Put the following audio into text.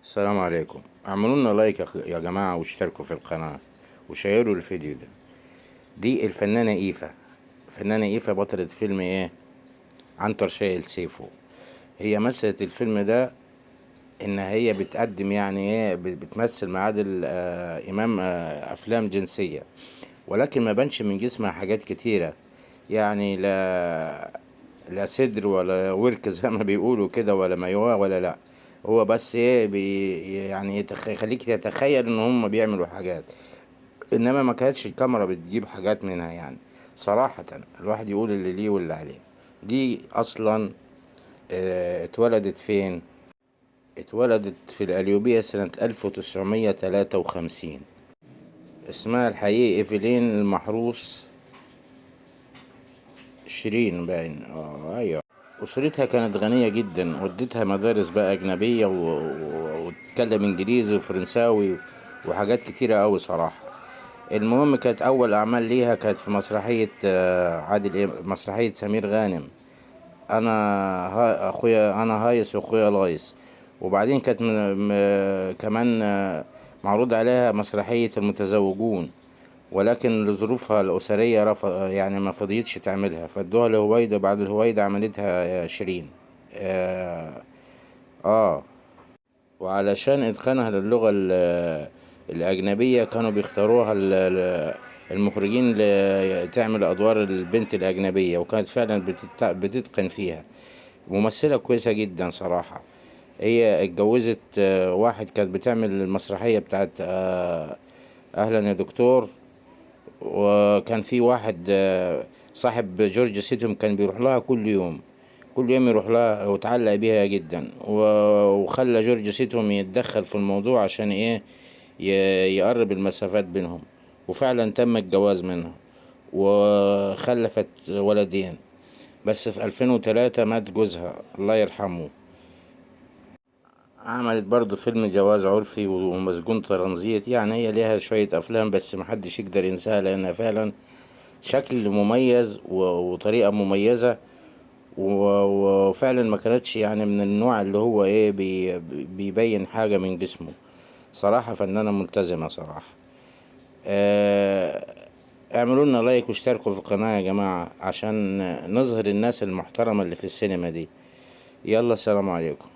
السلام عليكم. اعملوا لنا like يا جماعة، واشتركوا في القناة وشيروا الفيديو ده. دي الفنانة إيفا، الفنانة إيفا بطلة فيلم إيه؟ عنتر شايل سيفه. هي مثلت الفيلم ده إن هي بتقدم يعني إيه، بتمثل مع عادل إمام، أفلام جنسية، ولكن ما بانش من جسمها حاجات كتيرة، يعني لا صدر ولا ورك زي ما بيقولوا كده، ولا مايوه ولا لا، هو بس إيه يعني يخليك تتخيل إن هم بيعملوا حاجات، إنما ما كانتش الكاميرا بتجيب حاجات منها. صراحة الواحد يقول اللي ليه واللي عليه. دي أصلا، اتولدت فين؟ اتولدت في القليوبية سنة 1953. اسمها الحقيقي إيفلين المحروس شيرين باين. أيوة. أسرتها كانت غنية جدا، ودتها مدارس بقى أجنبية وتتكلم إنجليزي وفرنساوي وحاجات كتيرة أوي صراحة. المهم كانت أول أعمال ليها كانت في مسرحية، عادل إمام، مسرحية سمير غانم، أنا أخويا، أنا هايص وأخويا لايص. وبعدين كانت كمان، معروض عليها مسرحية المتزوجون، ولكن لظروفها الأسرية ما فضيتش تعملها، فادوها لهويدا. بعد الهويدا عملتها شيرين. وعلشان إدخالها للغة الأجنبية كانوا بيختاروها المخرجين تعمل أدوار البنت الأجنبية، وكانت فعلا بتتقن فيها. ممثلة كويسة جدا صراحة. هي اتجوزت، واحد كانت بتعمل المسرحية بتاعت، أهلا يا دكتور، وكان في واحد، صاحب جورج سيتم كان بيروح لها كل يوم، كل يوم يروح لها وتعلق بيها جدا، وخلى جورج سيتم يتدخل في الموضوع عشان إيه، يقرب المسافات بينهم، وفعلا تم الجواز منها وخلفت ولدين. بس في 2003 مات جوزها الله يرحمه. عملت برضو فيلم جواز عرفي ومسجون ترانزيت. هي ليها شوية أفلام بس محدش يقدر ينساها، لأنها فعلا شكل مميز وطريقة مميزة، وفعلا ما كانتش من النوع اللي هو إيه بيبين حاجة من جسمه. صراحة فنانة ملتزمة صراحة. اعملوا لنا لايك واشتركوا في القناة يا جماعة عشان نظهر الناس المحترمة اللي في السينما دي. يلا السلام عليكم.